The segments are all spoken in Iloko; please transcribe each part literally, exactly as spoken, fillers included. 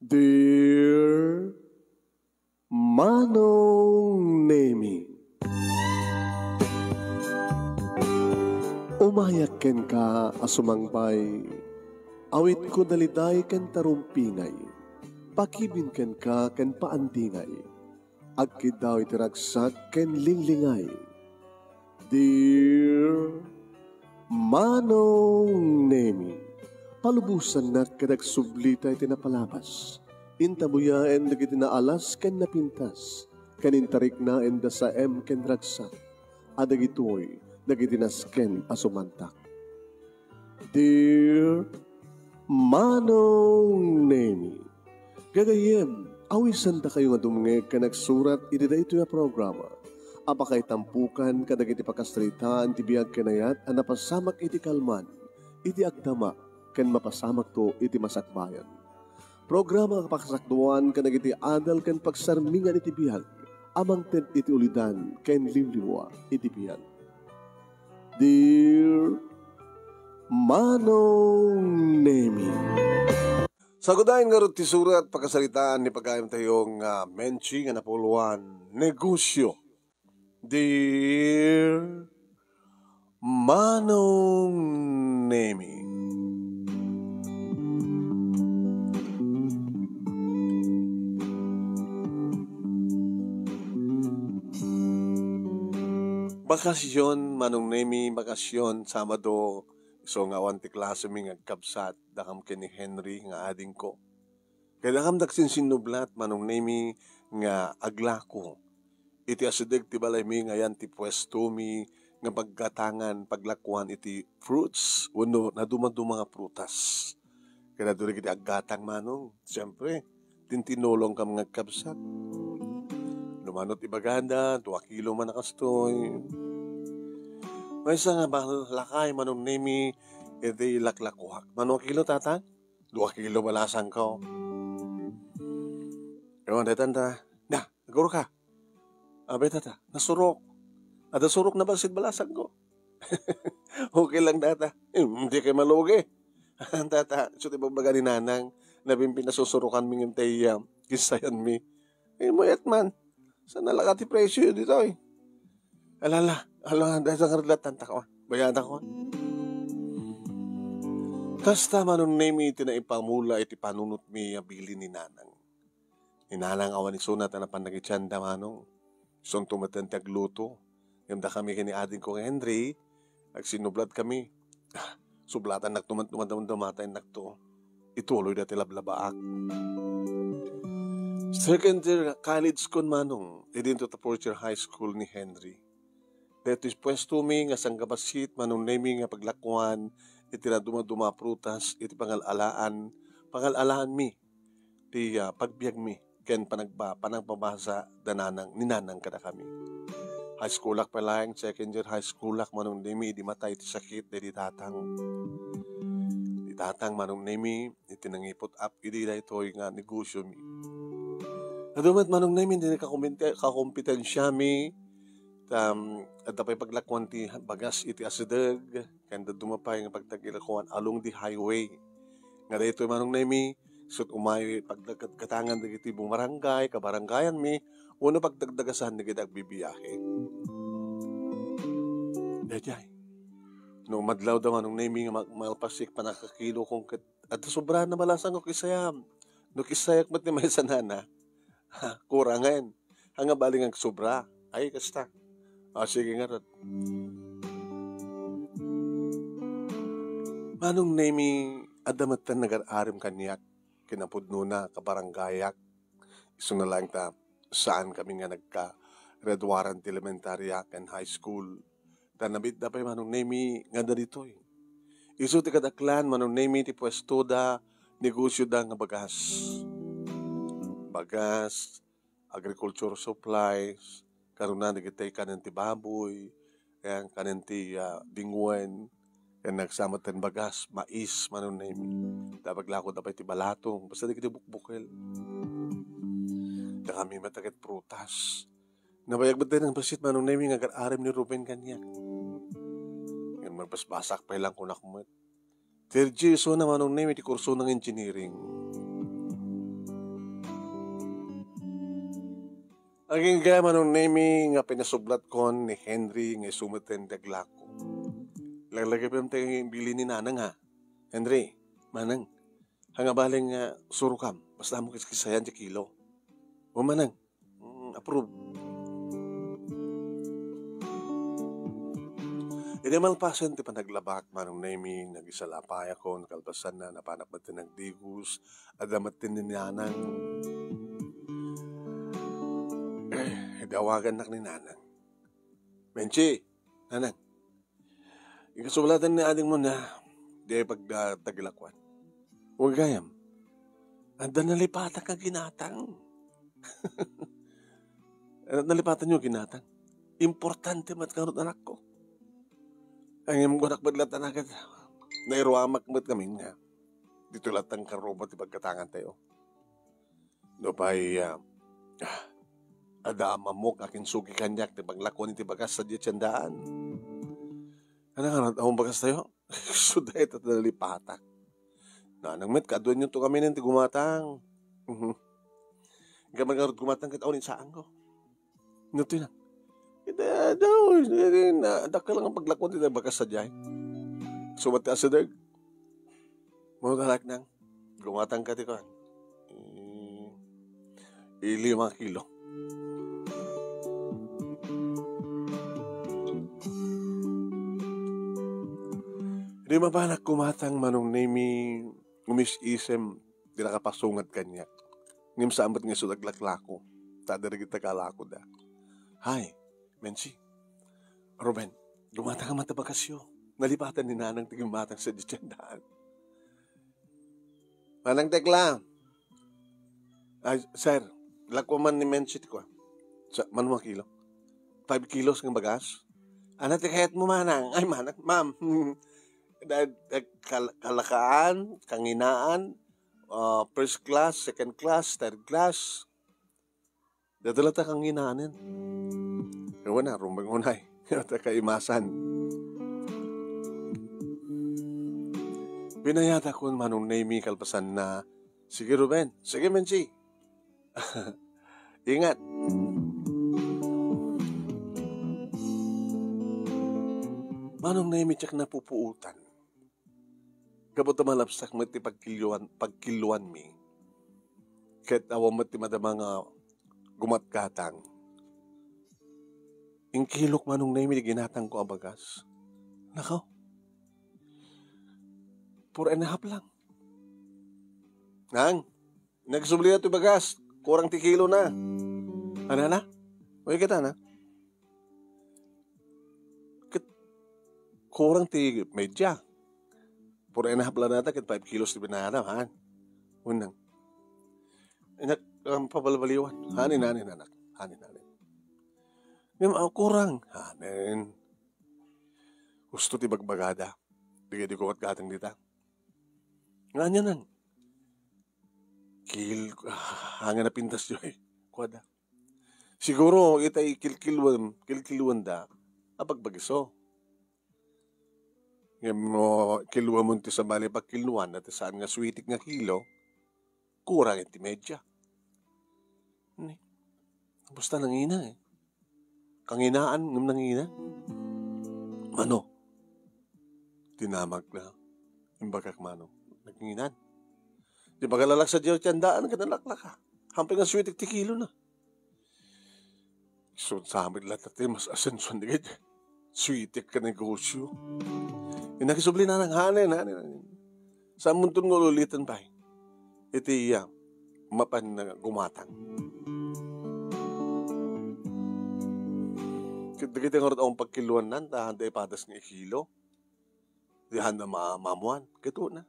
Dear Manong Nemi, umayak kenka a sumangbay, awitko daliday ken tarumpingay, pakibin kenka ken paandingay, agkiddaw iti ragsak ken linglingay. Dear Manong Nemi, palubosannak ket agsublita iti napalabas. Intabuyaen dagiti naalas ken napintas, ken intariknaen da saem ken ragsak, a dagitoy dagiti nasken a sumantak. Dear Manong Nemi, gagayyem, awisandakayo nga dumngeg ken agsurat iti daytoy a programa a pakaitampukan kadagiti pakasaritaan ti biag ken ayat a napasamak iti kalman, iti agdama, ken mapasamakto iti masakbayan. Programa nga pakasakduan kadagiti adal ken pagsarmingan iti biag a mangted iti ulidan ken liwliwa iti biag. Dear Manong Nemi. Sagudayen ngarud ti surat pakasaritaan ni pagayamtayo nga Menchi nga napuloan, negosyo. Dear Manong Nemi. Bakasyon, Manong Nemi, bakasyon, Sabado, isu nga awan ti klasemi nga agkabsat, dakam ken ni Henry nga adingko. Ket dakam dagsinsinnublat, Manong Nemi, nga aglako iti asideg ti balaymi nga ayan ti puestomi nga paggatangan, paglakuan iti fruits wenno nadumaduma nga prutas. Ket adu dagiti aggatang, Manong. Siyempre, tintinulongkam nga agkabsat. No mano ti ibagada, dua kilo man a kastoy. Maysa nga bal-, lakay, Manong Nemi, iti laklakuak. Mano a kilo, Tata? Dua kilo balasangko. Ewan, daytan ta. Na, agurka. Abay, Tata, nasurok. Adda surok na bassit balasangko. Okay lang, Tata. Hmm, di kay malugi. Tata, isu ti ibagbaga ni Nanang, nabimbinasusurokanmi ngem ti, ah, kisayanmi. Eh, mayat man. Saan nalaga ti presyo ditoy? Alala, ala, dahil sa karagatan ta ko. Bayadan ko. Kasta, Manong Nemi, ti naipamula iti panunotmi a bilin ni Nanang. Ni Nanang awan isuna ta napan dagiti tienda, Manong. Isunto met ti agluto. Ngem dakami ken ni adingko nga Henry, agsinnublatkami. Ah, sublatannakto man ti madamdamataennakto. Ituloyda ti lablabaak. Second year college kon, Manong, idinto ta fourth year high school ni Henry. Daytoy puestomi nga sangkabassit, Manong Nemi, nga paglakuan iti nadumaduma a prutas iti pangal-alaan, pangal-alaanmi ti, ah, pagbiagmi ken panagba-, panagpabasa da Nanang, ni Nanang kadakami. High schoolak pay laeng, second year high schoolak, Manong Nemi, idi matay ti sakit daydi tatang. Ti tatang, Manong Nemi, iti nangiput-ap idi daytoy nga negosiomi. Adu met, Manong Nemi, ti kakumpente-, kakompetensiami, tam, adda pay paglakuan ti bagas iti asideg, ken dadduma pay nga pagtagilakuan along the highway. Nga daytoy, Manong Nemi, isut' umay paggatgatangan dagiti bumarangay, kabarangayanmi, wenno pagdagdagasan dagiti agbibiahe. Daydiay. No madlawda, Manong Nemi, nga mag-, malpassik pannakakilokon ket adda sobrana balasangko, kisayam. No kisayak met ti maysanana, kurangen. Ania bali nga agsobra? Ay, kasta. O, sige ngarud. Manong Nemi, adda metten nagar-arem kaniak, kinapudnona, kabarangayak. Isuna laeng ta, saankami nga nagka-red warrant ti elementaria ken high school. Ta nabitda pay, Manong Nemi, nga adda ditoy. Isu ti kadaklan, Manong Nemi, ti puestoda, negosioda nga bagas. Bagas, agriculture supplies, kanuna dagiti kanen ti baboy, ken kanen ti, ah, dingwen, ken nagsamet ten bagas, mais, Manong Nemi. Ta paglakoda pay ti balatong, basta dagiti bukbukel. Dakami met ket prutas. Nabayag met dayta nga bassit, Manong Nemi, nga agar-arem ni Ruben kaniak. Ngem nagbasbasak pay laeng kunak met. Third year isuna, Manong Nemi, ti kursona nga engineering. Agingga, Manong Nemi, nga pinasublatkon ni Henry nga isu met ti aglako. Laglagipem ti bilin ni Nanang, ha? Henry, Manang, haan nga bale nga surokam, basta ammom kiskisayan ti kilo. O, Manang, mm, approve. Idi malpasen ti panaglabak, Manong Nemi, nagisalapayakon, kalpasanna, napanak met ti nagdigos, adda met ti ni Nanang. Idi awagannak ni Nanang. Menchi, Nanang, ikasublaten ni adingmo na, di pagdatagilakuan. Huwag gayam. Adda nalipatak nga ginatang. Adda nalipatanyo ginatang. Importante met ngarud, anakko. Ngem kunak met latta ket nairuamak met ngamin nga ditoy latta nga karuba ti pagkatangantayo. Nupay, ah, ah, adda ammok nga kinsugi kaniak ti paglakuan iti bagas sadiay tiendaan. Ania ngarud, awan bagastayo? Isu dayta ti nalipatak. Nanang met, kaaduanyo to ngamin ti gumatang. Mhm. Ika man ngarud gumatang ket awan insaanko. Ania ti na? Ita, daw, na, dakkel nga paglakuan ti bagas sadiay. Sumat ti asideg. Mano talak nang? Gumatang ka ti kuan. Eh, eh, lima kilo. Di mabanak gumatang, Manong Nemi, umis-isem, di nakapasungad kaniak. Ngem saan met nga isu ti aglaklako, ta adda dagiti kalakoda. Hay, Menchi, Ruben, gumatang man ti bagasyo. Nalipatan ni Nanang ti gummatang sadiay tiendaan. Manang Tekla. Ay, sir, lakuam man ni Menchi ti kuan. Sa, mano nga kilo? Five kilos nga bagas? Ania ti kayatmo, Manang? Ay, Manang, ma'am. Da-, da-, kal-, kalakaan, kanginaan, ah, first class, second class, third class. Dayta latta kanginaanen. Awan a, rumbeng unay. Ta kaimasan. Pinayatakon, Manong Nemi, kalpasanna. Sige, Ruben. Sige, Menchi. Ingat. Manong Nemi, diak napupuotan. Gapu ta malabsak met ti pagkiluan-, pagkiluanmi. Ket awan met ti madama nga gumatgatang. Inkilok, Manong Nemi, ti ginatangko a bagas. Nakaw. Four and a half lang. Nang, nagsubli na ti bagas. Kurang ti kilo na. Ano na? Uy, kita na. Ket kurang ti media. Four and a half lang dayta ket five kilos ti binayadam, han. Unang. Inak, um, pabalbaliwan. Hanin, hanin, anak. Hanin, hanin. Ngem, ah, kurang. Hanin. Husto ti bagbagada. Dagiti gumatgatang dita. Nga ania nang? Kil-, ah, ania napintas diay. Kuada. Siguro, itay kilkiluan, kilkiluanda, apagbagiso. Ngem no, kiluamon ti sabali pagkiluan, ti saan nga suitik nga kilo, kurang iti media. Ni, basta nangina, eh. Kanginaan, ngem nangina. Mano? Tinamag na. Imbagak mano. Nanginan. Di ba kalalaksa diay ti andaan, ket nalaklaka. Hampay nga suitik ti kilo na. Isu sa amin latta ti mas asensuan dagiti suitik ka negosyo. Inakisubli na nang hanen, hanen, hanen. Saan mo ton nga ululiten pay? Iti iya, mapan nga gumatang. Ket dagiti ngarud awan pagkiluannan, ta, da ipadas nga ikilo. Di handa ma-, maamuan. Ket una.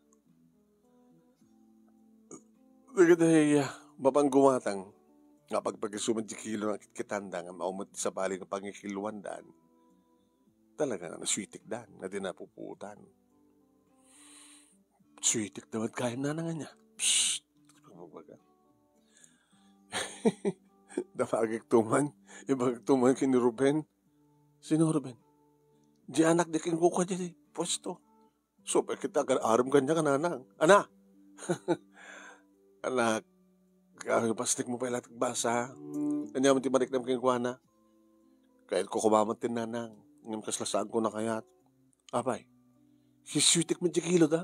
Dagiti, ah, mapanggumatang nga pagpagisumad ti kilo nga kitkitanda nga mao met ti sabali nga pangikiluandan. Talaga nga nasuitikdan, nga di napupuotan. Suitik da met gayam nanang ania. Psst! Pagbabaga. Damagek tuman, ibagek tuman ken ni Ruben. Sino, Ruben? Di anak di ken kuko di puesto. So, pay kita agar-arem kaniak a nanang. Ana! Anak, agpasnek mo pay laeng ti basa. Ania man ti mariknam kenkuana? Kayatko koma met ti nanang, ngem kasla saanko nakayat. Apay, siswitik met ti kilo da?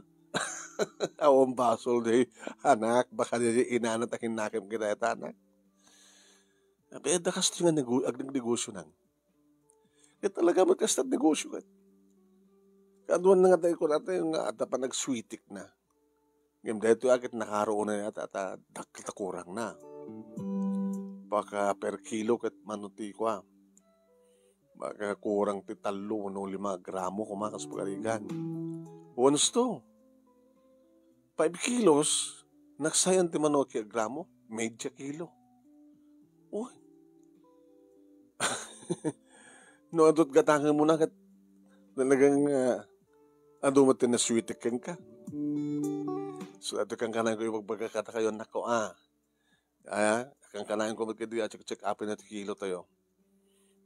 Awan basol di, anak, baka di inana ta kinnakem kita, anak. Apay, adda kastoy nga nego-, agnegnegosio nang. Ket talaga met kasta negosio ket. Kaduan na nga tayo kunatayo nga adda panagswitik na. Ngem daytoy a ket nakaruonay a ta, ta, dak-, ta kurang na. Baka per kilo ket mano ti kua. Baka kurang ti tallo wenno lima a gramo koma kas pagarigan. Onsto. Five kilos, naksayan ti mano a ki-, gramo, media kilo. Uy. No, adut gatangen mo na ket talagang, ah, adu met ti naswitik kenka. So, adda kankanayon ko ibagbaga kadakayo, anak ko, ah. Ah, kankanayon ko met kadi a check-check-upin ti kilo tayo.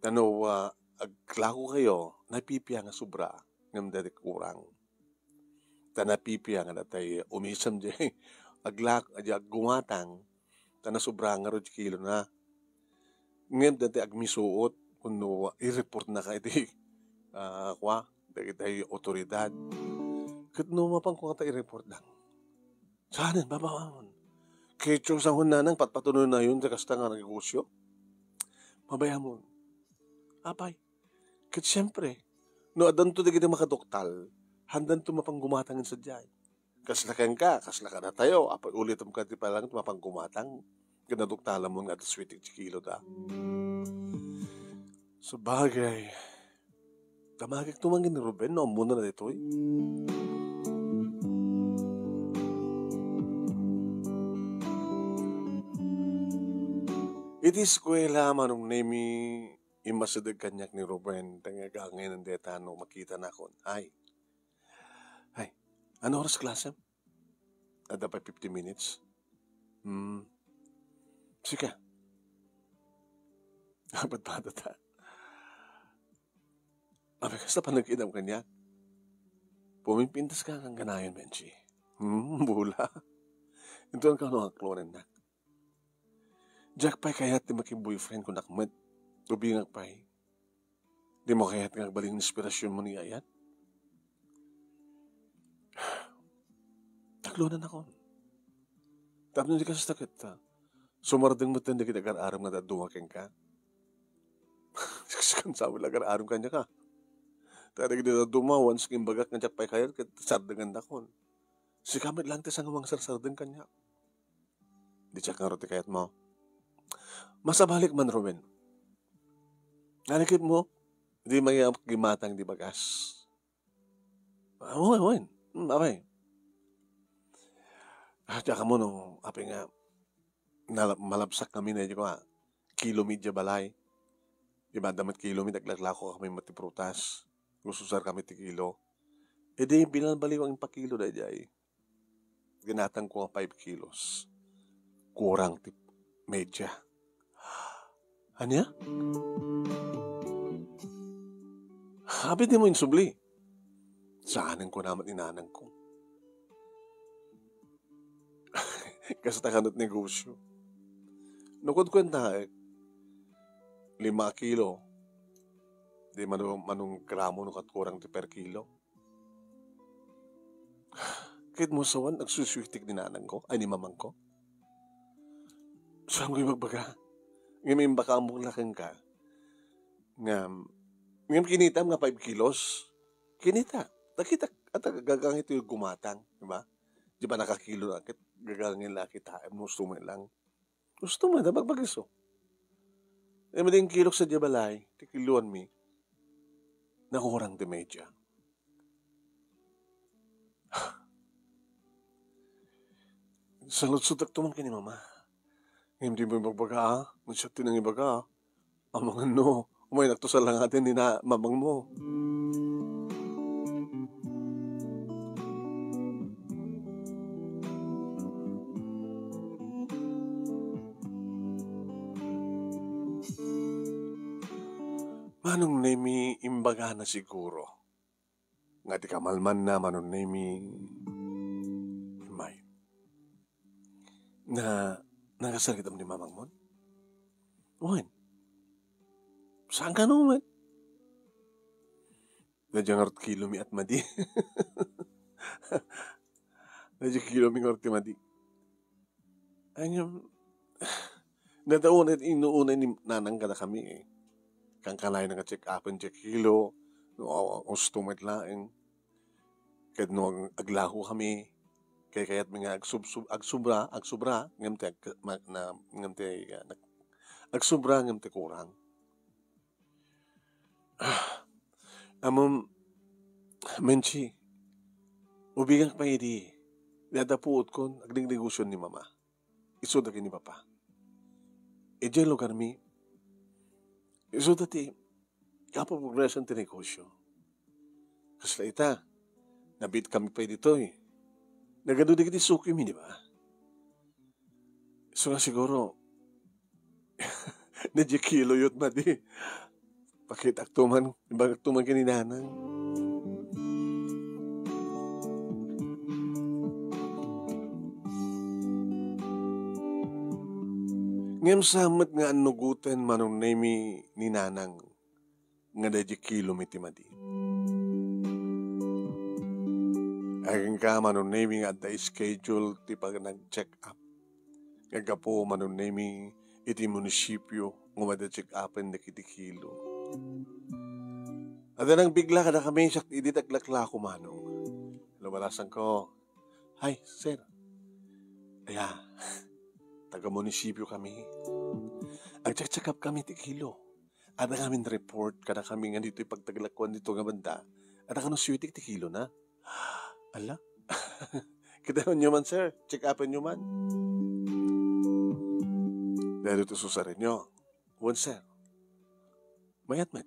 Ta no, ah, aglako kayo, napipia nga sobra, ngem dati kurang. Ta napipia nga datay umisem di aglak-, di aggumatang, ta nasobra ngarud ti kilo na. Ngem dati agmisuot, wenno i-report na ka iti, ah, kua, dagitay otoridad. Ket no mapanko nga ta i-report lang. Saanen, babaon. Ketyo sa hunanang patpatunoy na yun, ta kasta nga negosyo. Mabayamon. Apay. Ket siempre, no addanto dagiti makaduktal, handanto mapanggumatang sadiay. Kasla kenka, kasla kadatayo, apay ulitem ka ti palang mapanggumatang, ket naduktalamon nga adda sweet ti kilo da. Sabagay, damagek to man ni Ruben no ammona daytoy. Iti eskuela, Manong Nemi, immasideg kaniak ni Ruben, ta nga agangen dayta no makitanakon. Ay. Ay, ano oras klasem? Adda pay fifty minutes. Hmm. Sika. Apat pa ta. Abi, kasta pa nagkidam kaniak. Pumimpintas ka kang kanayon, Menchi. Hmm, bula. Intuan ka no akloren nak. Diak pay kayat ti maki-boyfriend ko nakmet. Ubingak pay. Di mo kayat nga agbalin inspirasyon mo ni Ayan? Taklonan akon. Tapno di kasta ket, ah, sumardeng met dagiti agar-arem nga dadduma kenka. Sikan sa agar-arem kanya ka. Ta dagiti dadduma, once nga imbagak nga diak pay kayat, ket sardengan nakon. Sika met lang ti sanguang sarsardeng kanya. Di siak ngarud ti kayatmo. Masabalik man, Ruben. Alikipmo, di mayat gimatang di bagas. Ah, wen, wen. Hmm, apay. Ah, diak ammo no, apay nga, nalab-, malabsak kami na, di ko, ah, kilo media balay. Di ba, adda met kilo media, aglaklako kami met ti prutas. Gusto sar kami ti kilo. E di, binalbaliw ang pakilo daydiay. Ginatang ko nga five kilos. Kurang ti media. Ania? Abi di mo insubli. Saanen ko naman inanang ko. Kasta kanut negosyo. Nukod kwenta, eh, lima kilo. Di manu-, manung gramo no kat kurang ti per kilo. Ket mo sawan, agsusuytik ni nanang ko, ay, ni mamang ko. Saan ko ibagbaga? Ngem imbaka amok la kenka. Ngem, ngem kinitam nga five kilos. Kinita. Nakita, at gagangay ti gumatang, di ba? Di ba nakakilo na, ket gagangay la kita, no, gusto mo lang. Gusto mo, da, bagbagiso. E, mading kilok sa diabalay, ti kiluan mi. Nakurang ti media. Saludsudak to man kini mama. Ngem di mo ibagbaga, ah. Masya ti nang ibaga, ah. Amangan no, umay nakto sa langaden ni na mamang mo. Manong Nemi, imbagana siguro. Nga ti kamalmanna, Manong Nemi, may. Na, nakasarita mo ni mamang mo? Wen, saan kano met? Nadya ngarud kilo mi at madi. Nadya kilo mi ngarud ti madi. Ay, ngem, nadaon iti inuunay ni nanang kadakami, eh. Kankanayon nga check-upen ti kilo, no, husto met laeng. Ket no ag-, aglako kami, kaykayatmi nga agsubsub-, agsubra, agsubra, ngem ti ag-, ma-, na, ngem ti, ah, nag-, agsubra, ngem ti kurang. Ah, ammom, Menchi, ubingak pay idi, dadapuotkon, agnegnegosio ni Mama. Isu dagiti ni Papa. Idiay lugarmi, isu dati, kapaprogreson ti negosio. Kasla ita, nabiit kami pay ditoy. Nagadu dagiti suki mi, di ba? Isu nga siguro, nadya kilo yot madi. Pakitak tuman, ibagak tuman ken ni nanang. Ngem saan met nga annugoten Manong Nemi ni nanang nga daydi kilo mi ti madi. Agingga Manong Nemi nga adda schedule ti panag-check up. Nga gapu Manong Nemi iti munisipio nga madi check upen dagiti kilo. Adda nangbigla kadakami siak idi naglaklako, Manong. Lumalasanko, "Hi, sir." Aya, taga-munisipio kami. Agcheck-check up kami ti kilo. Adda ngamin report kadakami nga ditoy pagtaglakuan dito nga banda. Adda kano suitik ti kilo na. Ala? Kitaenyo man, sir. Check upenyo man. Daytoy ti susarenyo. Wen, sir. Mayat met.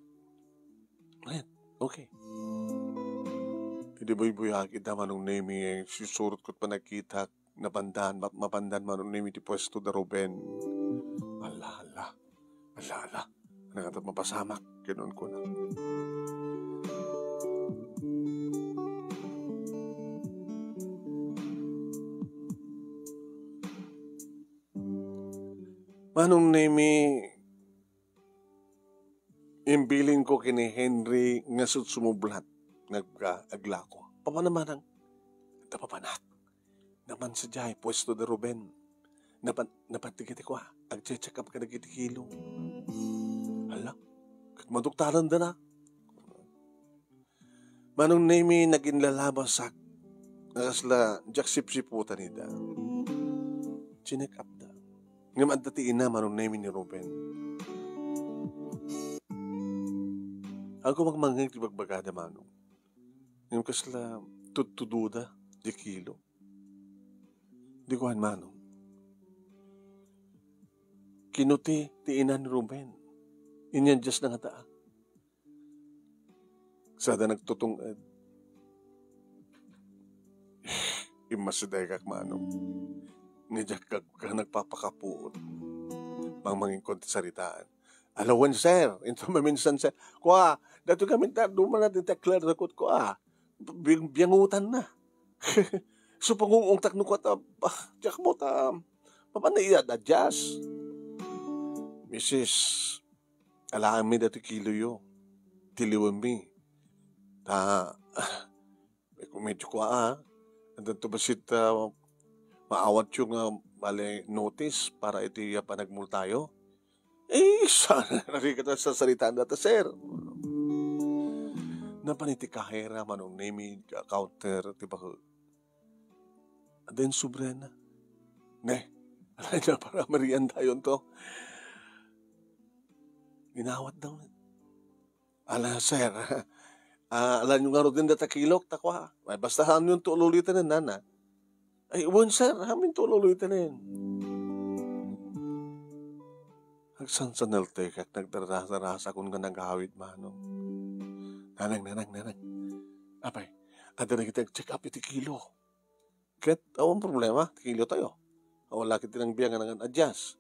Mayat. Okay. Idi buybuyak ida Manong Nemi, eh, sisurot ko't panagkitak, napandan, ma-, mapandan Manong Nemi ti puesto da Ruben. Ala, ala. Ala, ala. Ania ngata mapasamak, kinunkunak. Manong Nemi, imbilinko ken ni Henry nga sut-, sumublat nga agga-, aglako. Papanam, Manang? Adda papanak. Napan sadiay, puesto da Ruben. Napan, napan dagiti kua, agche-check up kadagiti kilo. Hala, ket maduktalandana. Manong Nemi, naginlalabasak nga kasla diak sipsiputan ida. Chinek up da. Ngem adda ti ina Manong Nemi ni Ruben. Agko mangmangngeg ti bagbagada, Manong. Ngem kasla tudtudoda, di kilo. Di kuan, Manong. Kinuti ti ina ni Ruben. Inyadiasna ngata. Sada nagtutunged. Immasidegak, Manong. Nga diak ka, ka nagpapakapuot. Mangmanginkon ti saritaan. Ala wen, sir. Inton maminsan, sir. Kua, datoy kami ta, dumana ti takler dakot, kua. Bi-, biangutan na. So, pangungungtak no kua ta, ah, diak mo ta, papan na iya da jazz. Misis, alaanmi datoy kiloyo. Tiliwenmi. Ta, Medyo, medyo kua, ah. Addanto bassit, ah, maawatyo nga bale notice para iti, ah, panagmultayo? Eh, saan a rigat a sasaritaan data, sir? Napan iti kahera, Manong Nemi, counter, ti baket. Adda insubrana. Ne, alay na para marian dayon to. Inawat daw. Ala, sir, ah, alanyo ngaruden data kilok, ta kua. Ay, basta saanyon to ululitenen, nana. Ay, wen, sir, amin to ululitenen. Agsansaneltek, nagdarasarasakon nga nagawid, Manong. Nanang, nanang, nanang. Apay, adda dagiti ag-check up iti kilo. Ket awan problema, ti kilo tayo. Awan la ket ti nangbiang nga nangan-adjust.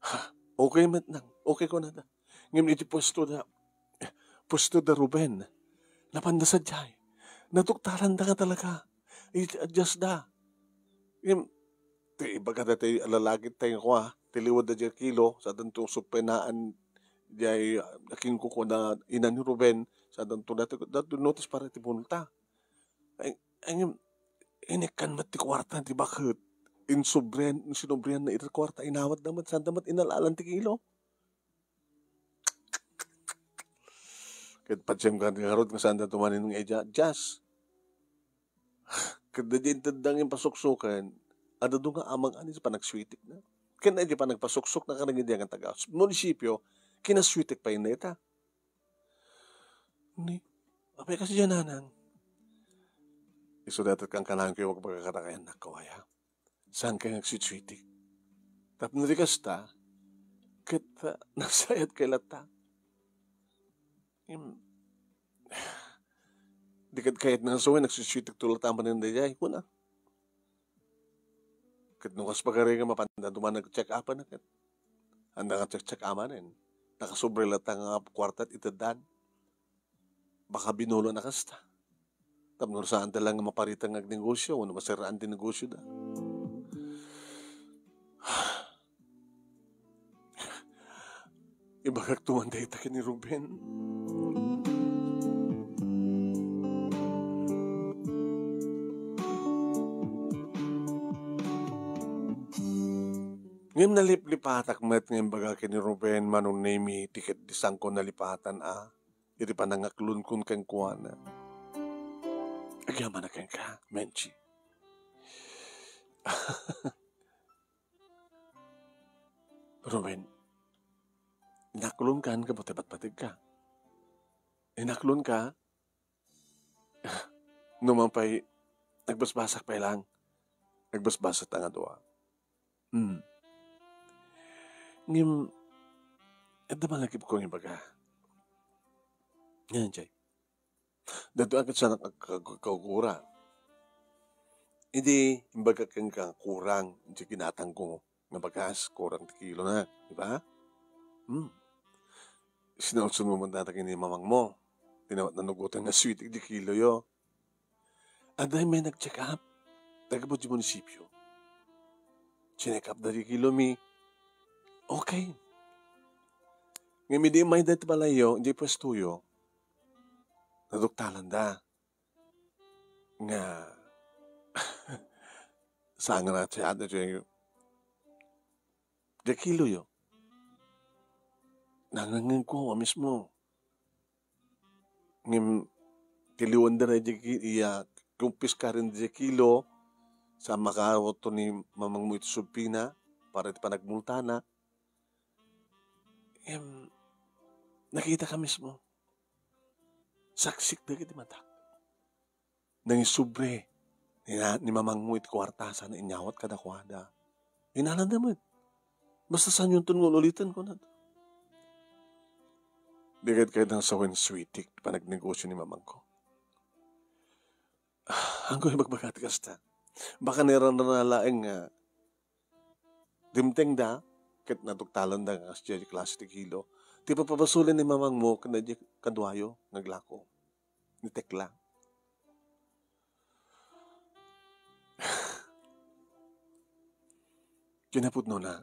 Ha, okay met nang, okay kunada. Ngem iti puesto da, puesto da Ruben, napanda sadiay. Naduktaran da nga talaga. Iti adjust da. Ngem, ti ibaga da ti alalagit tayo nga kua, tiliwed da diay kilo, saan danto suppenaan diay, ah, kinkukuana ina ni Ruben, saan danto dati, dati notice para iti multa. Ay, ay, ngem, inikkan met ti kuarta ti baket. Insubrian, sinubrianna iti kuarta, inawatda met, saan da met inal-alan ti kilo. Ket patiem ka ngarud nga saan da tumanin nga ija-, adjust. Ket daydi intedda nga impasuksoken, adda adu nga amang ani ti panagswitikna. Ken daydi panagpasuksokna kadagiti nga taga munisipio, kinaswitik pay dayta. Ni, apay kasi diay nanang? Isu dayta kankananko, iwagbaga kadakayo, annakko aya. Saan kay nga agswitswitik? Tapno di kasta, ket, ah, nagsayat kay latta. Im, di ket kayat nga sawen, nagswitswitik to latta manen daydiay, kuna. Ket no kas pagari nga mapanda duman nag-check up na ket. Anda nga check-check up manen. Nakasubra latta nga kuarta ti iteddan. Baka binulo na kasta. Tapno saan da lang nga maparita nga agnegosio, wenno masiraan ti negosio da. Ibagak tuman dayta ken ni Ruben. Ngem naliplipatak met nga imbaga ken ni Ruben, Manong Nemi, ti ket di saanko nalipatan a iti panangaklonkon kenkuana. Agyamanak kenka, Menchi. Ruben, inaklonkan ket patpategka. Inaklonka, no man pay, nagbasbasak pay lang. Nagbasbasak ta nga dua. Hmm. Ngem, adda malagipko nga ibaga. Ngem, Jay, daytoy a ket saan ka, ka, ka, kaugura. Idi, imbaga kenka, kurang, di ginatangko nga bagas, kurang ti kilo na, di ba? Hmm. Sinaudson mo man data ken ni mamang mo. Tinawat nanugotan nga sweet di kilo yo. Adda met nag-check up. Taga di munisipio. Chinek up da di kilo mi. Okay. Ngem idi immay da iti balayyo, di pwestoyo, naduktalan da. Nga, saan nga nagsiat, di, di kilo yo. Nangangegko a mismo. Ngem, tiliwanda na di ki-, iya, kumpiskaren di kilo, sa makaawat to ni mamang mo iti subpina, para iti panagmultana. Ngem, nakita ka mismo. Saksik dagiti mata. Nangisubli ni na-, ni mamangmo iti kuarta sana inyawat kadakuada. Inalanda met. Basta saanyonton nga ul-uliten, kunada. Di ket kayat nga sawen sweetik ti panagnegosyo ni mamangko. Ah, anggo ibagbagak ti kasta. Baka nairana laeng nga dimtengda, ket naduktalanda nga kasdiay klase ti kilo. Ti pagpabasolen ni mamangmo ken daydi kaduayo nga aglako. Ni Tekla. Kinapudnona,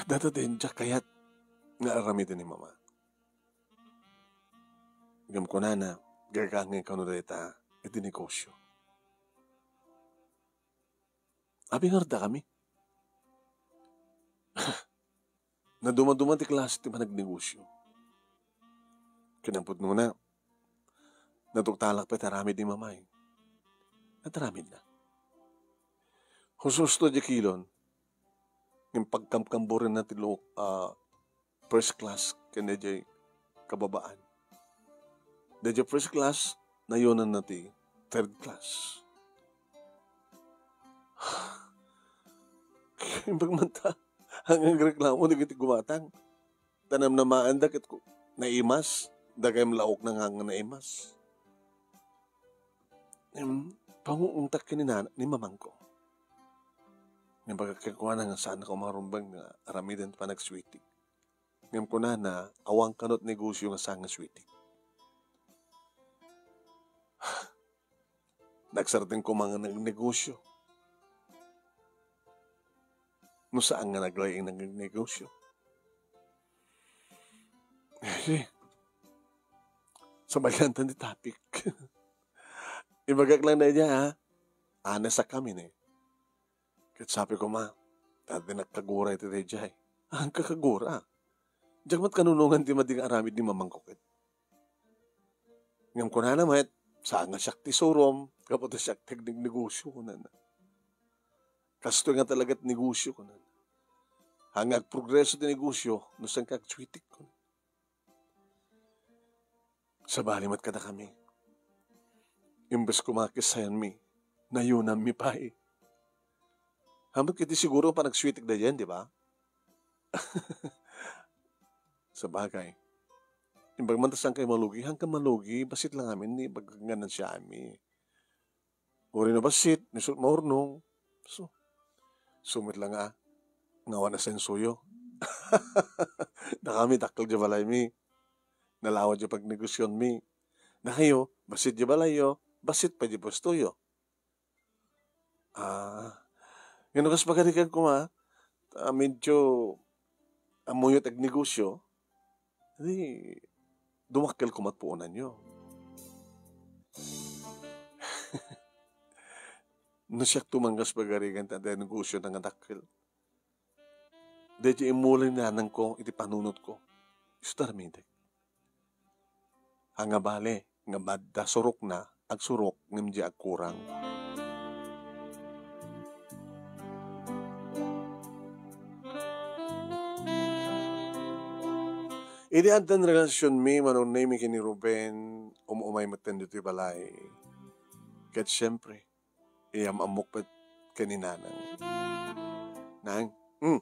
data diak kayat nga aramiden ni Mama. Ngem kunana, gagangen kano dayta iti negosyo. Apay nga addakami? Nadumaduma ti klase ti panagnegosyo. Kinapudnona, naduktalak pay ti aramid ni Mama. Nataramidna. Husto-husto di kilon, ngem pagkamkamburenna ti luok, ah, first class ken daydiay kababaan. Daydiay first class, nayonanna ti third class. Imbag man ta, hanggang reklamo dagiti gumatang. Ta namnamaanda ket ku-, naimas, dagay laokna nga, nga naimas. Em, panguungtak ken ni nana-, ni mamangko. Imbagak kenkuana nga saannak a umarumbeng nga aramiden ti panagsweeting. Ngem kunana, awan kano ti negosyo nga saan nga sweeting. Nagsardeng koma nga nagnegosyo. no saan nga naglaing nga negosyo. Eh, sabaliantan ti topic. Ibagak lang daydiay, ha? Honest a kami, ne. Ket sabi ko, ma, dati nagkagura iti daydiay. Ang kakagura. Diak met kanunongan ti madi nga aramid ni mamangko ket. Ngem kunana met, saan nga siak ti surom, gapu ta siak ti agnegnegosyo, kunana. Kastoy nga talaga ti negosyo, kunana. Haan nga agprogreso ti negosyo, no saan ka agsuitik, kunana. Sabali met kadakami. Imbes koma a kissayanmi, nayunammi pay. Haan met ket ti siguro panagsuitik daydiay, di ba? Sabagay. Imbag man ta saan kayo malugi, haan ka malugi, bassit lang amin ni ibagak nga nansiami. Uray no bassit, no isu met maurnong. So, isu met lang a, nga awan asensoyo. Dakami, dakkel diay balaymi. Nalawa diay pagnegosionmi. Dakayo, bassit diay balayyo, bassit pay diay puestoyo. Ah, ngem no kas pagarigan koma, ta medyo ammoyo ti agnegosyo, di dumakkel koma ti puonanyo. No siak to man kas pagarigan ti adda negosyo nga dakkel, daydiay immula ni nanangko iti panunotko, isu ti aramidek. Haan nga bale nga adda surokna, agsurok ngem di agkurang. Idi addan relasionmi, Manong Nemi, ken ni Ruben, um-umay metten ditoy balay. Ket siempre, iyam-ammok met ken ni Nanang. Nang, hmm,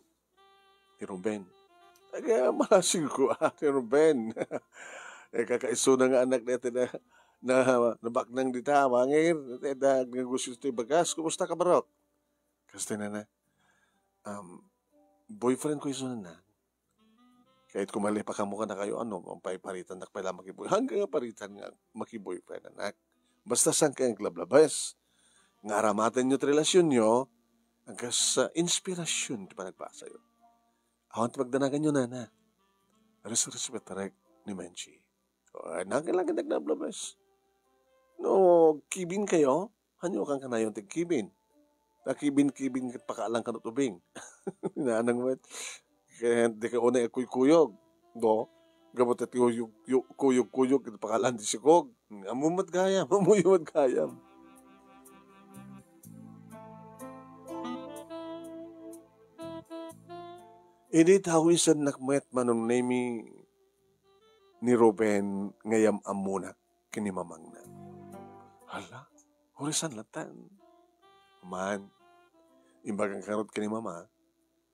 ni Ruben. Aga, malasingko, ah, ni Ruben. Eh, kakaisuna nga anak dayta na, na, nabaknang dita, mangir, dayta, nagnegosyo ti bagas. Kumusta ka, Barok? Kas ti nana, um, boyfriend ko isuna, Nang. Ket koma malipakayo kadakayo, ano, pay paritan nak pay la makiboy-, hanggang nga paritan nga makiboyfriend, anak. Basta saan kayo aglablabes. Nga aramatenyo ti relasionyo, agkas, ah, inspirasion ti panagbasayo. Awan ti pagdanaganyo, nana. Res-, respetarek ni Menchi. Ay, nagkailangan aglablabes. No, kibin kayo, hanyo kan kanayon ti kibin. Ta kibin-kibin ket pakaalan kano ti ubing. Nanang met. Ket di ka unay agkuykuyog. Do, gapu ta ti kuyog, yu-, kuyog-kuyog ket pakaalan ti sikog. Ammo met gayam, ammoyo met gayam. Idi tawisennak met, Manong Nemi, ni Ruben nga iyam-ammonak ken ni mamangna. Hala, uray saan latta. Man, imbagak ngarud ken ni mama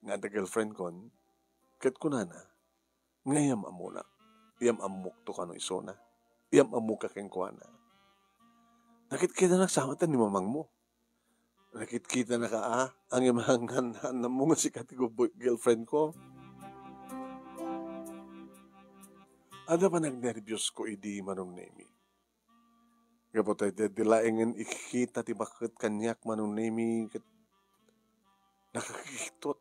nga adda girlfriendkon, ket kunana nga iyam-ammonak, iyam-ammokto kano isuna, iyam-ammoka kenkuana. Nakitkitanak sa met ni mamangmo. Nakitkitanaka a, ngem haan, haan ammo nga sika ti gubboy-, girlfriendko. Adda panagnerbios ko idi, Manong Nemi. Gapu ta idi, idi laengen ikita ti baket kaniak, Manong Nemi, ket nakakiktot.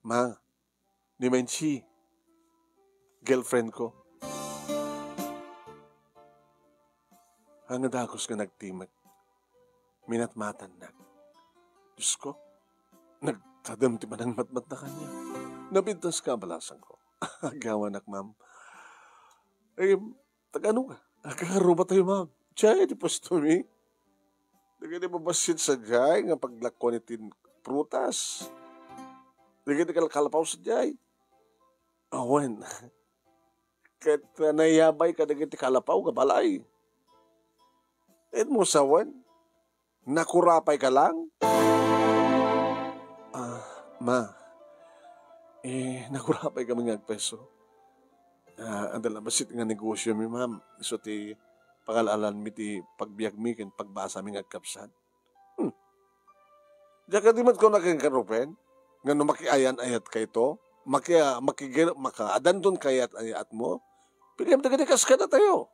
Ma, ni Menchi, girlfriendko. Haan nga dagus nga nagtimek. Minatmatannak. Diosko, nagtadem ti panangmatmatna kaniak. Napintas ka, balasangko. Agawanak, ma'am. Eh, taga-ano ka? Taga-Aruba tayo, ma'am. Diay ti pwestomi. Dagiti babassit sadiay nga paglakkuan iti prutas. Dagiti kal-, kalapaw sadiay. Awan. Ket, uh, naiyabay kadagiti kalapaw nga balay. Ket mo sawen, nakurapay ka lang? Ah, ma, eh, nakurapay kami nga agpeso. Ah, adda la bassit nga negosyomi, ma'am. Isu ti pangal-alanmi ti pagbiagmi ken pagbasami nga agkabsat. Hmm. Diak kadi met kuna kenka, Ruben, nga no makiayan-ayat kayto, maki-, makigir-, maka-, adanton kayat-ayat mo, piliam dagiti kas kadatayo.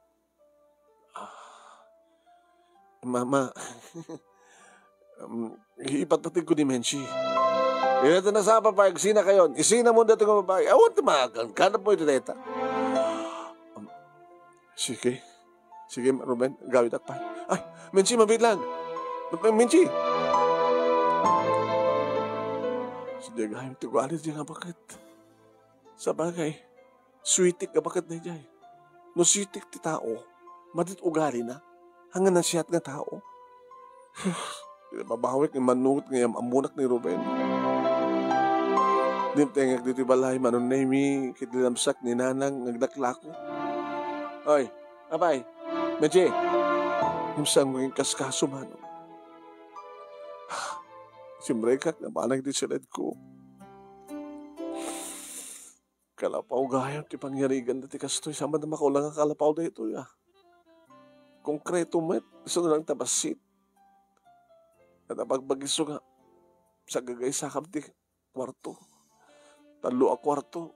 Ah, mama, um, ipatpatig ko ni Menchi. Ita nasapa pay, agsinakayon. Isinamon daytoy nga babai. Awan ti maagan. Kanapmo iti dayta. Um, sige. Sige, Ruben, agawidak pay. Ay, Menchi, mabiit lang. Menchi! Saan gayam ti ugali dayta nga baket? Sabagay, sweetik nga baket daydiay. No sweetik ti tao, madi ti ugalina. Haan nga nasayaat nga tao. Di mabawik nga mannungot nga yam-ammonak ni Ruben. Dimtengek ditoy balay, Manong Nemi, ket linamsak ni Nanang nga aglaklako. Oy, apay, Menchi, ngem saanko nga inkaskaso, Manong. Simrekak nga banag iti siledko. Kalapaw gayam ti pangyarigan daytoy kastoy, saan met a makulang a kalapaw daytoy, a. Konkreto met, isu lang ta bassit. Ket apagbagiso nga, sagagaysakam ti kuarto. Tallo a kuarto.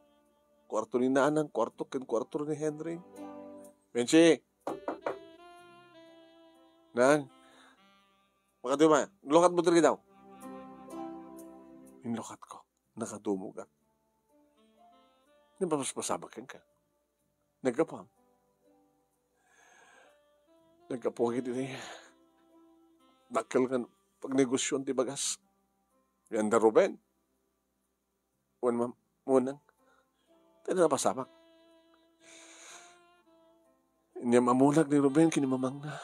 Kuarto ni Nanang, kuarto ken kuarto ni Henry. Menchi! Nang! Makaduma, inlukatmo diri daw. Inlukatko. Nakadumogak. Napapaspasamak kenka. Naggapuam. Naggapuak iti dakkel nga pagnegosion ti bagas. Yan da Ruben. Wen, ma'am, munang. Tayo napasamak. Inyam-ammonak ni Ruben ken ni Mamangna.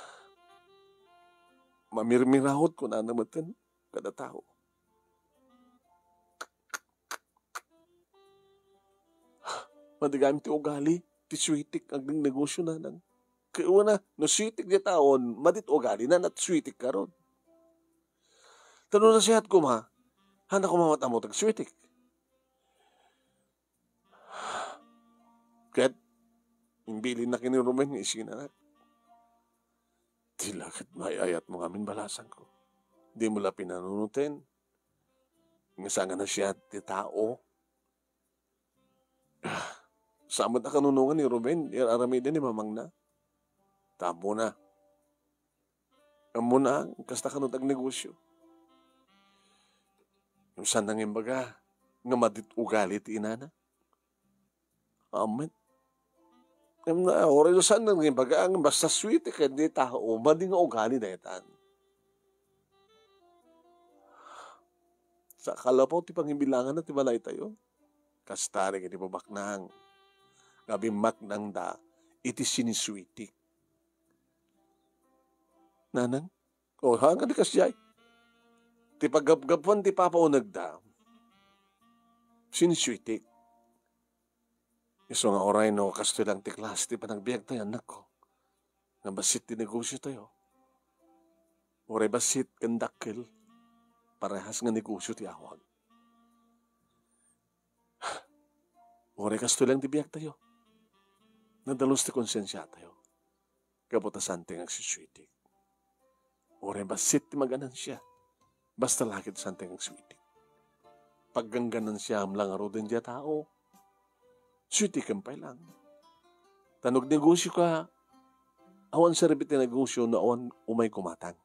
Mamirmirawot kunana metten kada tao. Madi gayam ti ugali ti sweetik nga agnegosionana. Ket una, no sweetik dayta, madi ti ugalina, no sweetik ngarud. Ta no nasayaat koma, haanna koma met ammo ti agsweetik. Ket, imbilinna ken ni Ruben nga isinanak. Di la ket maay-ayatmo ngamin, balasangko. Dimo la pinanunoten. Nga saan nga nasayaat ti tao. Saan met a kanunongan ni Ruben, ar-aramiden ni Mamangna. Ta ammona. Ammona, kasta kano ti agnegosio. Ngem saanna nga imbaga nga madi ti ugali ti inana. Amen. Ngem na, uray no saanna nga imbaga nga basta sweetik ken dayta, o, madi nga ugali daytan. Sa kalapaw ti pangibilanganna ti balaytayo. Kasta ket iti babaknang nga bimmaknangda iti sinisweetik. Nanang, o, haan nga di kasdiay. Ti paggapgapuan ti papaunegda, sinisweetik. Isu nga uray no kastoy lang ti klase ti panagbiagtayo, annakko, nga bassit ti negosiotayo. Uray bassit ken dakkel, parehas nga negosio ti awag. Uray kastoy lang ti biagtayo, nadalus ti konsensiatayo. Gapu ta saantayo nga agsisweetik. Uray bassit ti maganansia, basta la ket saantayo nga agsweetik. Pagganganansiam la ngaruden dayta, sweetikem pay lang. Ta no agnegosioka, awan serbi ti negosio no awan umay kumatang.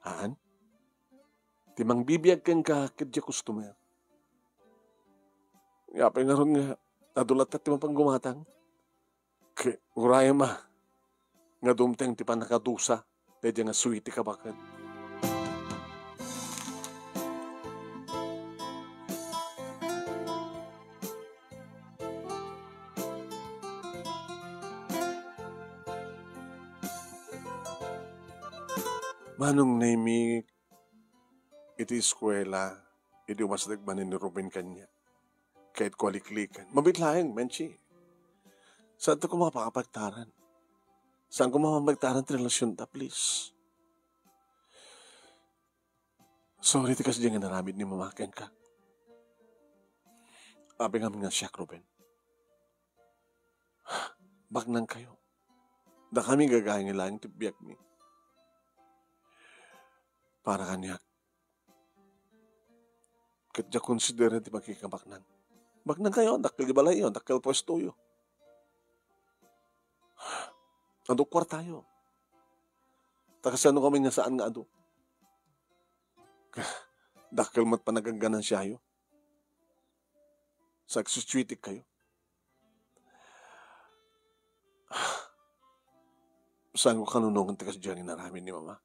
Haan? Ti mangbibiag kenka ket diay customer. Apay ngarud nga adu latta ti mapan gumatang? Ket urayem a nga dumteng ti pannakadusa daydiay nga sweetik a baket. Manong Nemi, iti eskuela, idi umasdek manen ni Ruben kaniak, ket kualiklikan. Mabiit laeng, Menchi. Saanto koma a pakabaliktaran. Saanko koma a pakabaliktaran ti relasionta, please. Sorry ti kasdiay nga inaramid ni Mama kenka. Apay ngamin nga siak, Ruben. Baknangkayo. Dakami gagayangen laeng ti biagmi. Para kaniak, ket diak konsidera ti makikabaknang. Baknangkayo, dakkel ti balayyo, dakkel puestoyo. Adu kuartayo. Ta kasano ngamin nga saan nga adu? Dakkel met panagagganansiayo. Sagsusuitikkayo. Saanko kanunongan ti kasdiay nga inaramid ni Mama.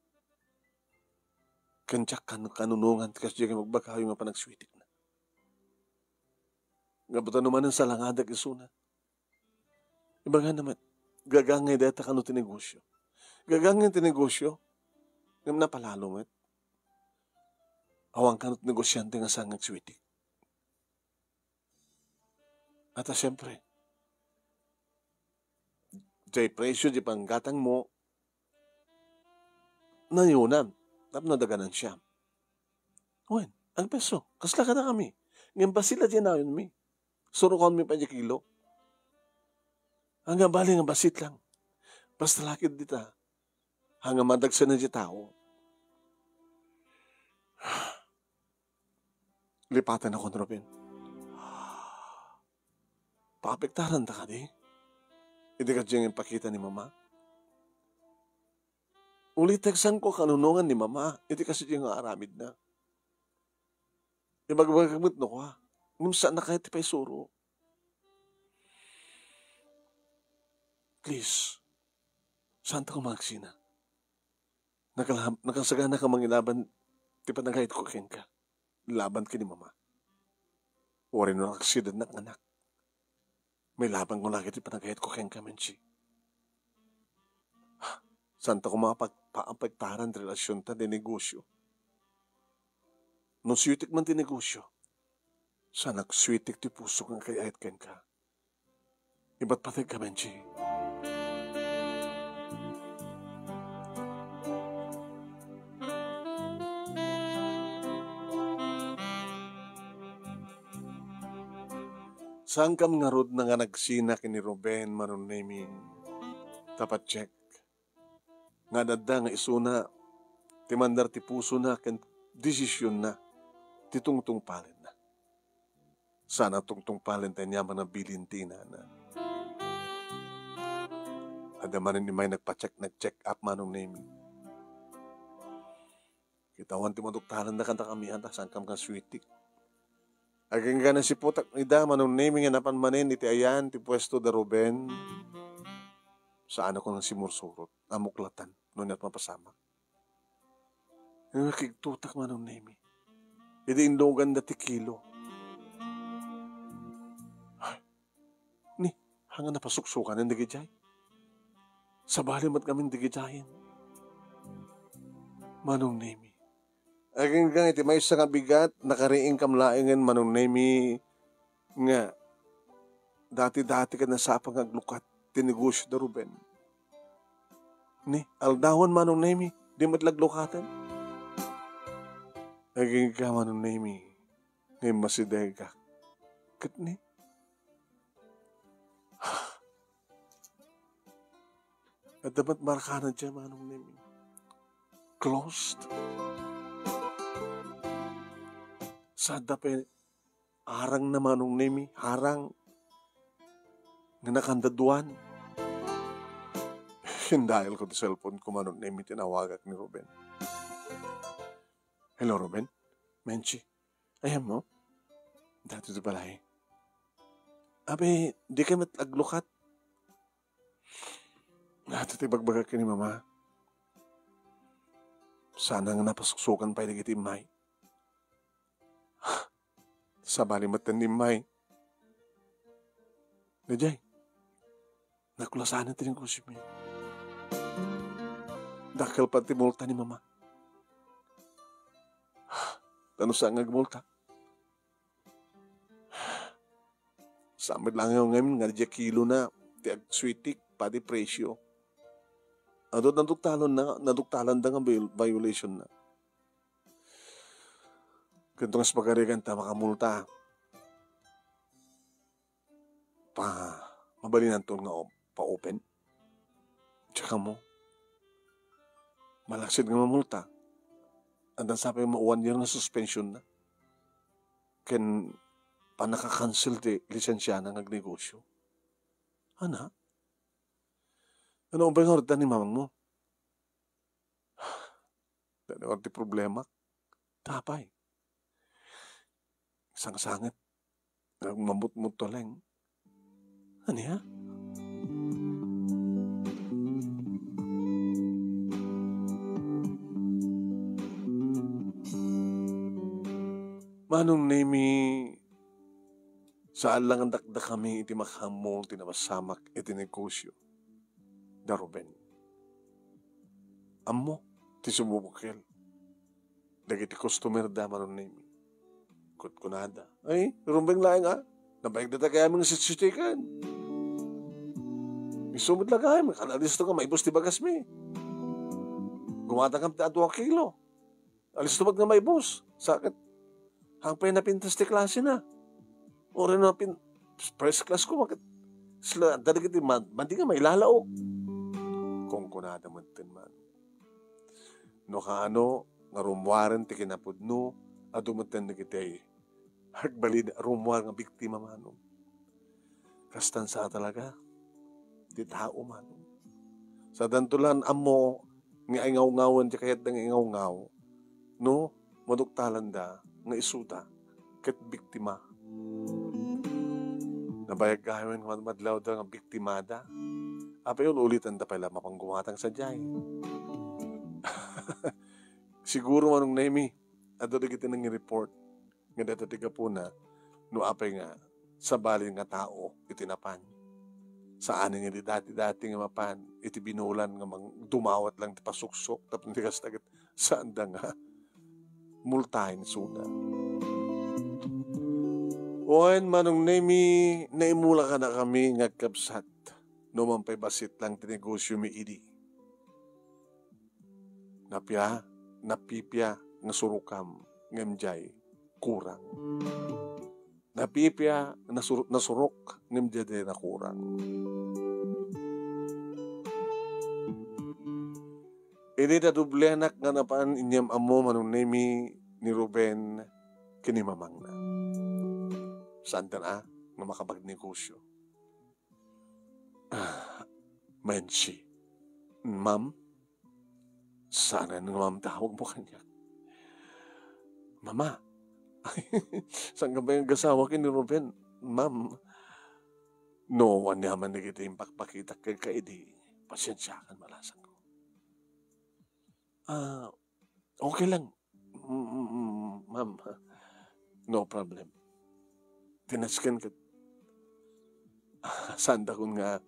Ken diak kan-, kanunongan ti kasdiay nga ibagbagayo nga panagsuitikna. Gapu ta no manen salangadak isuna. Ibagana met, gagangay dayta kano ti negosio. Gagangay ti negosio, ngem napalalo met. Awan kano ti negosiante nga saan nga agsuitik. At, ah, siyempre, diay presio, diay panggatangmo, nayonam, tapno adda ganansiam. Wen, agpeso, kasla kadakami. Ngem bassit la diay nayonmi. Surokanmi pay diay kilo. Ania bali nga bassit lang. Basta la ket dita, ania madagsen diay tao. Lipatenakon, Ruben. Paapektaranta kadi? Idi kasdiay nga impakita ni Mama? Ulitek, saanko kanunongan ni Mama iti kasdiay nga aramidna. Ibagbagak met no kua, ngem saanna kayat ti paisuro. Please, saanta koma nga agsina. Nakala-, nakasaganaka mangilaban ti panagayatko kenka. Laban ken ni Mama. Uray no nakaksidanak nga anak. Mailabanko la iti panagayatko kenka, Menchi. Saanta koma pag-, paapektaran ti relasionta ti negosio. No suitik man ti negosio, saan agsuitik ti pusok nga agkayayat kenka. Ibat pategka, Menchi. Saankam ngarud nga nagsina ken ni Ruben, Manong Nemi, ta patiek nga adda nga isuna ti mandar ti pusona ken desisionna ti tungtungpalenna. Saan a tungtungpalen ti aniaman a bilin ti inana. Adda manen immay nagpa-check, nag-check up, Manong Nemi. Ket awan ti maduktalanda kadakami, ata, saankam nga suitik. Agingga nasiputak ida, Manong Nemi, nga napan manen iti ayan ti puesto da Ruben. Saanakon nga simursurot a muklatan no ania ti mapasamak. Nakigtotak, Manong Nemi. Idi induganda ti kilo. Ay, ni, ania nga napasuksokanen dagidiay? Sabali met ngamin dagidiayen. Manong Nemi. Agingga iti maysa nga bigat, nakariingkam laengen, Manong Nemi, nga dati-dati ket nasapa nga aglukat ti negosio da Ruben. Ni, aldawen, Manong Nemi, di met laglukaten. Agingga, Manong Nemi, nga immasidegak. Ket ni, adda met markana diay, Manong Nemi. Closed. Sada pay harang na, Manong Nemi, harang nga nakandaduan. Indaelko ti cellphone ko, Manong Nemi, tinawagak ni Ruben. Hello, Ruben? Menchi? Ayanmo? Datoy ti balay. Abi, dika met aglukat. Ania ti ibagbagak ken ni Mama? Saan a napasuksokan pay dagiti immay. Sabali met ti immay. Daydiay, naklasanen ti negosiomi. Dakkel pay ti multa ni Mama. Ta no saan nga agmulta, saan met laeng ngamin nga diay kilona ti agsuitik padi presio. Adu, naduktalon na, naduktalanda nga viol-, violation na. Ket no kas pagarigan ta makamulta, pa, mabalinanto nga op-, pa-open? Tsaka mo, malaksid nga mamulta. Adda sa pay ma-, one year nga suspension na. Ken pannaka-cancel ti lisensiana nga agnegosio. Ana? Ania pay nga uray ti ni mamangmo? Ania ti problema? Apay? Sangsanget. Agmamutmutuleng. Ania? Manong Nemi, saan lang a dakdakami iti makaammo ti napasamak iti negosio da Ruben. Ammo ti sumubukel dagiti customer da, Manong Nemi. Kutkunada, "Ay, rumbeng laeng a, nabayagen dayta gayam nga sitsitiken. Isu met la gayam, kan alisto nga maibus ti bagasmi. Gumatangam ti adu a kilo. Alisto met nga maibus. Sakit. Hangpay napintas ti klase na. Uri na pin-, first class ko, bakit sila, dagiti ma-, madi nga mailalaok." Kunkunada metten man. No kaano nga rummuaren ti kinapudno, adu metten dagiti agbalin rummuar nga biktima, Manong. Kastan sa talaga ti tao, Manong. Sadanto lan ammo nga ingawngawan ti kayatda nga ingawngaw, no maduktalanda nga isuda ket biktima. Nabayag gayam nga madmadlawda nga biktimada. Apay, ul-ulitanda pay la mapanggumatang sadiay. Siguro, Manong Nemi, adu dagiti nangi-report nga dayta ti gapuna no apay nga sabali nga tao iti napan. Saan nga di dati-dati nga mapan iti binulan nga mang-, dumawat lang ti pasuksok tapno ti kasta ket saanda nga multaen suna. Wen, Manong Nemi, naimula kadakami nga agkabsat no man pay bassit lang ti negosiomi idi. Napia, napipia nga surokam ngem diay kurang. Napipia, nasur-, nasurok ngem diay nakurang. Idi nadubleanak nga napan inyam-ammo, Manong Nemi, ni Ruben ken ni mamangna. Saandan a nga makapagnegosio. Ah, Menchi. Ma'am? Saan nga ma'am tawag mo kaniak? Mama. Saan ka ba yung asawa ken ni Ruben? Ma'am. No, aniaman dagiti impakpakitak kenka idi, pasiensiakan, malasangko. Ah, okay lang. Mm, mm, mm, ma'am, no problem. Tinasken ket, saan dakon nga,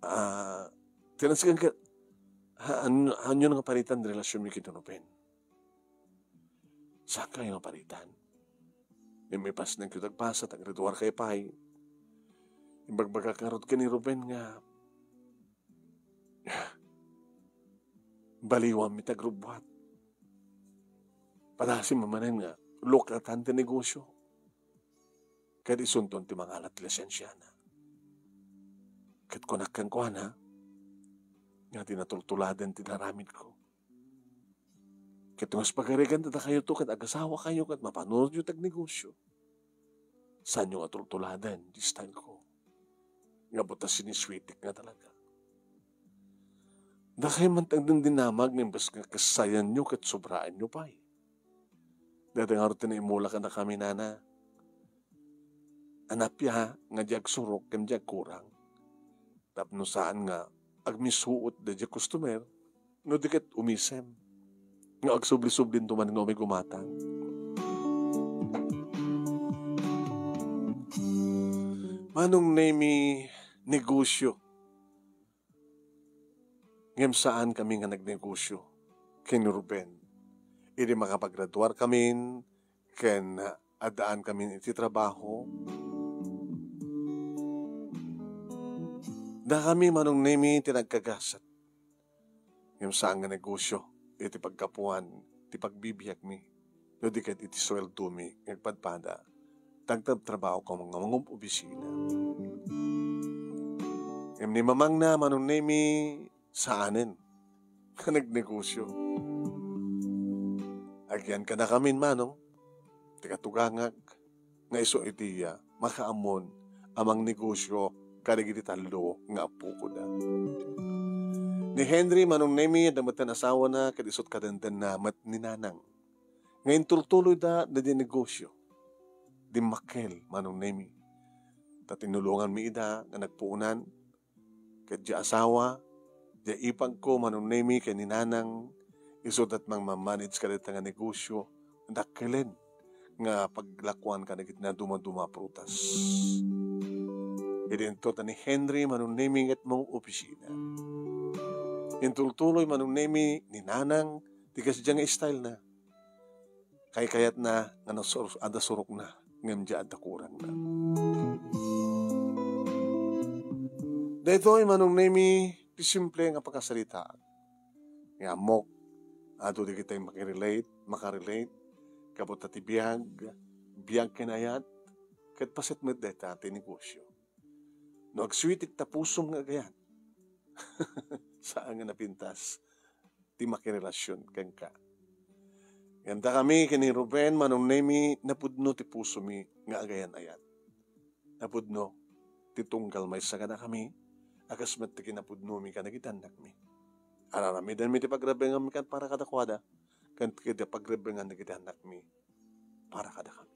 ah, tinasken ket, ha, an-, anyon nga paritan ti relasionmi ken ni Ruben? Saan kayo nga paritan? Imipasneng kayo tagbasa, tagraduar kayo pay. Imbagbagak ngarud ken ni Ruben nga, baliwanmi ti agrubbuat. Padasem manen nga luklatan ti negosio. Ket isunton ti mangalat ti lisensiana. Ket kunak kenkuana nga di natultuladen ti naramidko. Ket no kas pagarigan dakayo to ket agasawa kayo ket mapanunotyo ti agnegosio. Saanyo nga tultuladen ti style ko. Nga buta sinisweetek nga talaga. Dakay man ti agdindinamag nga imbes nga kasayanyo ket sobraanyo pay. Dayta ngarud ti naimula kadakami, nana. Anapya nga di agsurok ken di agkurang. Tapno saan nga agmisuot daydiay customer, no di ket umisem nga agsubli-sublinto man nga umay gumatang. Manong Nemi, negosyo. Ngem saan kami nga nagnegosyo ken ni Ruben. Idi makapagraduar kamin, ken addaan kami iti trabaho. Dakami, Manong Nemi, ti nagkagasat. Ngem saan nga negosyo iti paggapuan ti pagbibiagmi, no di ket iti sueldomi nga agpadpada, ti agtrabtrabahok nga mangub-obisina. Ngem ni mamangna, Manong Nemi, saanen nga nagnegosyo. Agyan kadakamin, Manong, ti katugangak nga isu iti, ah, makaammon a mangnegosyo kadagiti tallo nga appokoda. Ni Henry, Manong Nemi, adda metten asawana ket isut' kadendenna met ni Nanang nga intultuloyda daydiay negosyo. dimmakkel, Manong Nemi. Ta tinulonganmi ida nga nagpuonan, ket diay asawa, diay ipagko, Manong Nemi, ken ni Nanang, isuda ti mangmamanage kadayta nga negosio, dakkelen nga paglakuan kadagiti nadumaduma a prutas. Idinto ta ni Henry, Manong Nemi, nga mangoopisina. Intultuloy, Manong Nemi, ni Nanang, ti kasdiay nga style na. Kaykayatna nga nasur-, adda surokna, ngem diay adda kurangna. Daytoy, Manong Nemi, ti simple nga pakasarita. Nga ammok, adu dagiti makirelate, makarelate, kabutta ti biag, biag ken ayat, ket paset met dayta ti negosio. No agsweetik ta pusom nga agayat, saan nga napintas ti makirelasion kenka. Ngem dakami ken ni Ruben, Manong Nemi, napudno ti pusomi nga agayan-ayat. Napudno ti tunggal maysa kadakami, a kas met ti kinapudnomi kadagiti annakmi. Ar-aramidenmi ti pagrebenganmi ken para kadakuada, ken ti pagrebengan dagiti annakmi para kadakami.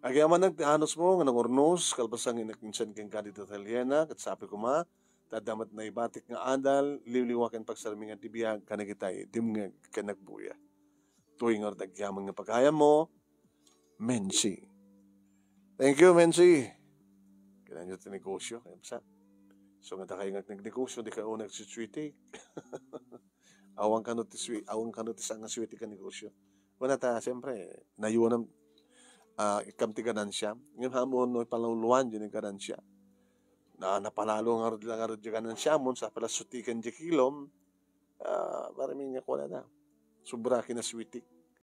Agyamanak ti anusmo nga nangurnos, kalpasan nga inakinsan kenka dita Italiana, ket sapay koma, ta adda met naibatik nga adal, liwliwa ken pagsarmingan ti biag, kadagiti dimngeg ken agbuya. Tuy ngarud agyaman nga pagayammo, Mensi. Thank you, Mensi. Kailangan nyo ti negosyo, kaya basta. So, nga kayo nga nagnegosyo, di kayo nagsisweetik. Awan kano ti swe-, awan kano ti saan nga sweetik a negosyo. Wala ta, siyempre, nayuanam, ah, ikam ti ganansya. Ngayon, hamon, no, ipaluluan, yun yung ganansya. Na, napalalo nga rod lang nga rod yung ganansya, mon, sa pala sutikan di kilom, ah, para may nga kuha na. Sobra kinasweetik.